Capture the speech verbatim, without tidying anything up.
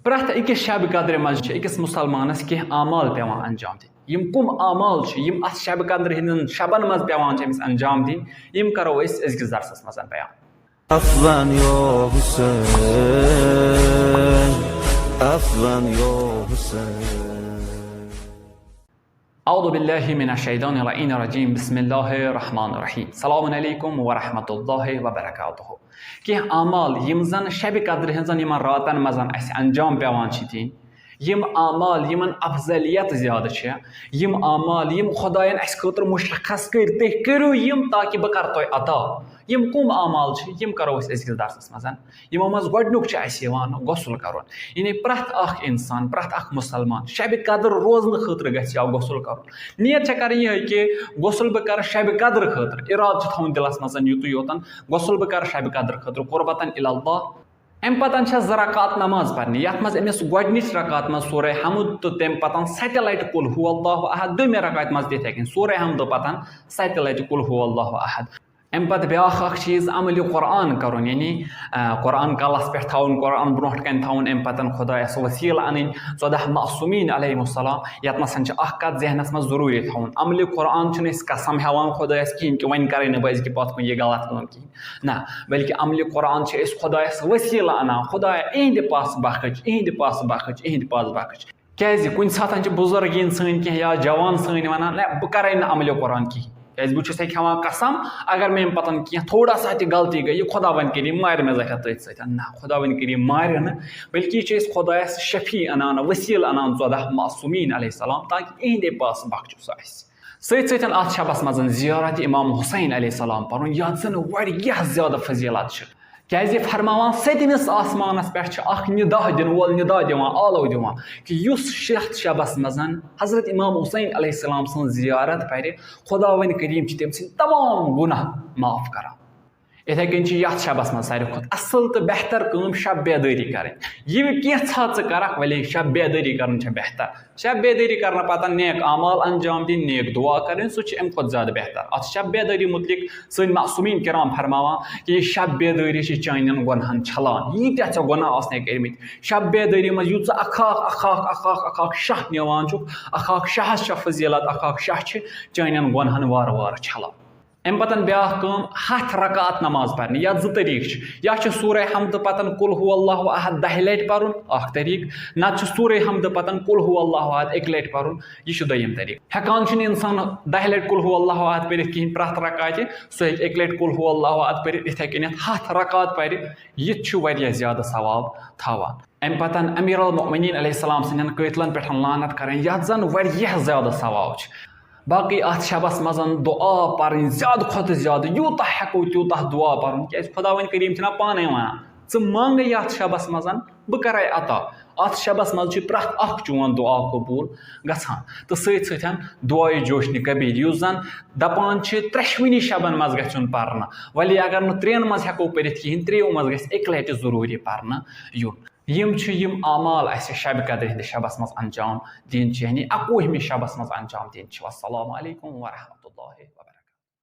پرٛٮ۪تھ أکِس شب قدرِ منٛز چھِ أکِس مُسلمانَس کینٛہہ اعمال پٮ۪وان انجام دِنۍ۔ یِم کُم اعمال چھِ، یِم اَتھ شب قدرِ ہٕنٛدٮ۪ن شبَن منٛز پٮ۪وان چھِ أمِس انجام دِنۍ، یِم کرو أسۍ أزکِس درسَس منٛز بیان۔ Affan yo Hussein, affan yo Hussein. اعوذ باللہ من الشیطان اللعین الرجیم۔ بسم اللہ الرحمن الرحیم۔ السلام علیکم ورحمۃ اللہ وبرکاتہ۔ کینٛہہ اعمال یِم زن شب قدرِ ہٕنٛزن یِمن راتن منٛز اَسہِ انجام پٮ۪وان چھِ دِنۍ، یِم اعمال یِمن افضلیت زیادٕ چھِ، یِم اعمال یِم خۄداین اَسہِ خٲطرٕ مشخص کٔرۍ، تُہۍ کٔرِو یِم تاکہِ بہٕ کرٕ تۄہہِ عطا۔ یِم کُم اعمال چھِ، یِم کرو أسۍ أزکِس درسس منٛز۔ یِمو منٛز گۄڈٕنیُک چھُ اَسہِ یِوان غسل کرُن۔ یعنی پرٛٮ۪تھ اکھ انسان، پرٛٮ۪تھ اکھ مُسلمان شب قدر روزنہٕ خٲطرٕ گژھِ ہا غسل کرُن۔ نیت چھےٚ کرٕنۍ یِہے کہِ غسل بہٕ کرٕ شب قدر خٲطرٕ، ارادٕ چھُ تھاوُن دِلس منٛز یُتُے یوتن، غسل بہٕ کرٕ شب قدر خٲطرٕ، قربتاً الی اللہ۔ اَمہِ پتہٕ چھےٚ زٕ رکعت نماز پرنہِ، یتھ منٛز أمِس گۄڈٕنِچ رکعت منٛز سورہ حمد تہٕ تَمہِ پتہٕ ستہِ لٹہِ قل هو اللہ احد، دوٚیمہِ رکعتہِ منٛز تہِ یِتھے کٔنۍ سورہ حمد پتہٕ ستہِ لٹہِ قل هو اللہ احد۔ اَمہِ پتہٕ بیٛاکھ اکھ چیٖز، عملِ قرآن کرُن، یعنی، آ، قرآن کلس پٮ۪ٹھ تھاوُن، قرآن برونٛٹھ کنہِ تھاوُن، اَمہِ پتہٕ خۄدایس وسیلہٕ انٕنۍ، ژۄداہ معصومیٖن علیہم السلام، یتھ نس چھِ اکھ کتھ ذہنس منٛز ضروٗری تھاوُن۔ عملِ قرآن چھُنہٕ أسۍ قسم ہٮ۪وان خۄدایس کِہیٖنۍ کہِ وۄنۍ کرے نہٕ بہٕ أزکہِ پتہٕ کُن یہِ غلط کٲم کِہیٖنۍ۔ نہ، بلکہِ عملِ قرآن چھِ أسۍ خۄدایس وسیلہٕ انان، خۄدایا، اِہِنٛدِ پاسہٕ بخٕچ، اِہِنٛدِ پاسہٕ بخٕچ، اِہِنٛدِ پاسہٕ بخٕچ۔ کیٛازِ کُنہِ ساتہٕ چھِ بُزرگیٖن سٲنۍ کینٛہہ یا جوان سٲنۍ وَنان، "نہ، بہٕ کَرَے نہٕ عملِ قرآن کِہیٖنۍ، کیٛازِ بہٕ چھُس ہے کھٮ۪وان قسم، اگر مےٚ اَمہِ پَتَن کینٛہہ تھوڑا سا تہِ غلطی گٔے، یہِ خۄداوَنٛد کٔرِنۍ مارِ مےٚ زَٹھا تٔتھۍ سۭتۍ۔" نہ، خۄداوَنٛد کٔرِنۍ مارِ نہٕ، بلکہِ یہِ چھِ أسۍ خۄدایَس شفیع اَنان، وسیٖلہٕ اَنان ژۄداہ معصومیٖن علیہ السلام، تاکہِ اِہِنٛدے پاسہٕ بخچو سُہ اَسہِ۔ سۭتۍ سۭتۍ اَتھ شبَس منٛز زیارت امام حسین علیہ السلام پَرُن، یَتھ زَن واریاہ زیادٕ فضیلت چھِ۔ کیازِ فرماوان، سٔتمِس آسمانس پٮ۪ٹھ چھُ اکھ ندا دِنہٕ وول ندا دِوان، آلو دِوان، کہِ یُس یتھ شبس منٛز حضرت امام حسین علیہ السلام سٕنٛز زیارت پرِ، خداوند کریم چھِ تٔمۍ سٕنٛدۍ تمام گناہ معاف کران۔ یِتھے کٔنۍ چھِ یتھ شبس منٛز ساروی کھۄتہٕ اصل تہٕ بہتر کٲم شب بیدٲری کرٕنۍ۔ یہِ کینٛژھا ژٕ کرکھ، ولی شب بیدٲری کرٕنۍ چھےٚ بہتر۔ شب بیدٲری کرنہٕ پتہٕ نیک اعمال انجام دِنۍ، نیک دعا کرٕنۍ، سُہ چھُ امہِ کھۄتہٕ زیادٕ بہتر۔ اتھ شب بیدٲری متعلق سٲنۍ معصومیٖن کرام فرماوان کہِ یہِ شب بیدٲری چھِ چانٮ۪ن گۄنہن چھلان۔ ییٖتیٛاہ ژےٚ گۄناہ آسنے کٔرمٕتۍ، شب بیدٲری منٛز یُتھ ژٕ اکھ اکھ، اکھ اکھ، اکھ اکھ، اکھ اکھ شاہ نِوان چھُکھ، اکھ اکھ شاہس چھےٚ فضیلت، اکھ اکھ شاہ چھِ چانٮ۪ن گۄنہن وارٕ وارٕ چھلان۔ امہِ پتہٕ بیٛاکھ کٲم، ہتھ رکعت نماز پرنہِ، یتھ زٕ طریقہٕ چھِ۔ یا چھُ سورہ حمدٕ پتہٕ قل هو اللہ احد دَہہِ لٹہِ پرُن، اکھ طریقہٕ، نتہٕ چھُ سورہ حمدٕ پتہٕ قل هو اللہ احد اکہِ لٹہِ پرُن، یہِ چھُ دوٚیِم طریقہٕ۔ ہٮ۪کان چھُنہٕ انسان دَہہِ لٹہِ قل هو اللہ احد پٔرِتھ کِہیٖنۍ پرٛٮ۪تھ رکعتہِ، سُہ ہیٚکہِ اکہِ لٹہِ قل هو اللہ احد پٔرِتھ، یِتھے کٔنٮ۪تھ ہتھ رکعت پرِ، یہِ تہِ چھُ واریاہ زیادٕ ثواب تھاوان۔ امہِ پتہٕ امیر المؤمنین علیہ السلام سٕنٛدٮ۪ن قٲتلن پٮ۪ٹھ لعنت کرٕنۍ، یتھ زن واریاہ زیادٕ ثواب چھُ۔ باقٕے اتھ شبس منٛز دعا پرٕنۍ، زیادٕ کھۄتہٕ زیادٕ، یوٗتاہ ہٮ۪کو تیوٗتاہ دعا پرُن، کیازِ خداوند کریم چھُنہ پانے ونان، "ژٕ منگ یتھ شبس منٛز، بہٕ کرے عطا۔" اتھ شبس منٛز چھُ پرٛٮ۪تھ اکھ چون دعا قبول گژھان۔ تہٕ سۭتۍ سۭتۍ دعایہِ جوشنِ کبیر، یُس زن دپان چھِ ترٛٮ۪شوٕنی شبن منٛز گژھِ یُن پرنہٕ، ولی اگر نہٕ ترٛٮ۪ن منٛز ہٮ۪کو پٔرِتھ کِہیٖنۍ، ترٛیٚیو منٛز گژھِ اکہِ لٹہِ ضروٗری پرنہٕ یُن۔ یِم چھِ یِم اعمال اَسہِ شب قدرِ ہٕنٛدِس شبس منٛز انجام دِنۍ چھِ، یعنی اَکوُہمِس شبس منٛز انجام دِنۍ چھِ۔ والسلام علیکم ورحمۃ اللہ وبرکاتہ۔